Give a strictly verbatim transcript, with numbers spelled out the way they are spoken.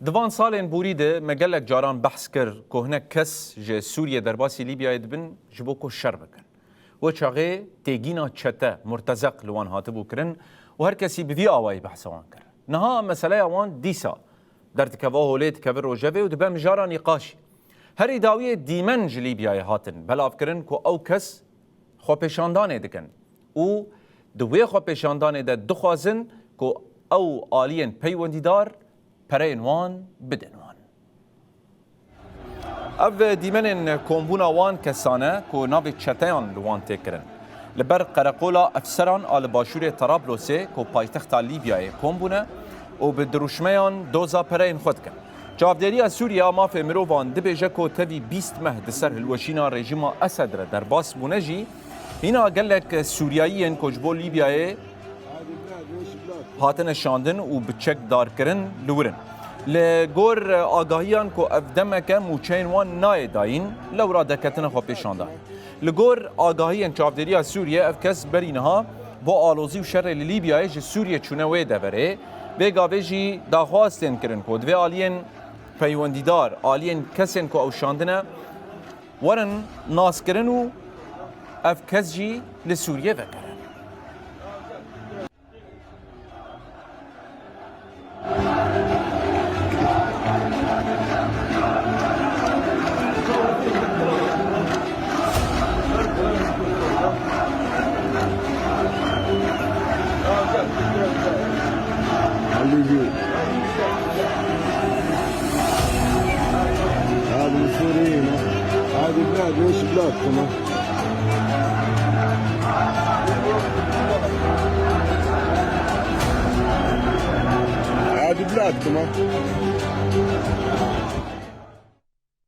Di van salên borî de me gelek caran behs kir ku hinek kes ji Sûriyê derbasî Lîbyayê dibin ji bo ku şer bikin. Wê çaxê têgîna çete, murtezeq li wan hatibû kirin û her kesî bi vî awayî behsa wan kir. Niha meseleya wan dîsa derdikeve holê, dikeve rojevê û dibe mijara nîqaşê. Herî dawiyê dîmen ji Lîbyayê hatin belavkirin ku ew kes xwepêşandanê dikin û di wê xwepêşandanê de dixwazin ku ew aliyên peywendîdar pereyên wan bidin wan. Ev dîmenên kombûna wan kesan e ku navê çeteyan li wan tê kirin. Li ber qereqola efseran a li başûrê Terablosê ku paytexta Lîbyayê kom bûne û bi dirûşmeyan doza pereyên xwe dikin. Çavdêriya Sûriye a Mafê Mirovan dibêje ku tevî bîst meh di ser hilweşîna rejîma Esed re derbas bûne jî, hîna gelek Sûriyayiyên ku ji bo Lîbyayê hatine şandin û bi çek darkirin li wir in. Li gor agahiyan ku ev demeke mûçeyên wan nayê dayîn, lewra derketine xwepêşandanê. Li gor agahiyên çavdêriya Sûriye, ev kes berî niha bo alozî û şerê li Lîbyayê ji Sûriye çûne wê deverê. Vê gavê jî daxwaz tên kirin ku divê aliyên peywendîdar, aliyên kesên ku ew şandine, werin naskirin û ev kes jî li Sûriye vegerin. هذه من سوريين. هذه بلاد، ليش بلادكم، ها؟ هذه بلادكم، ها؟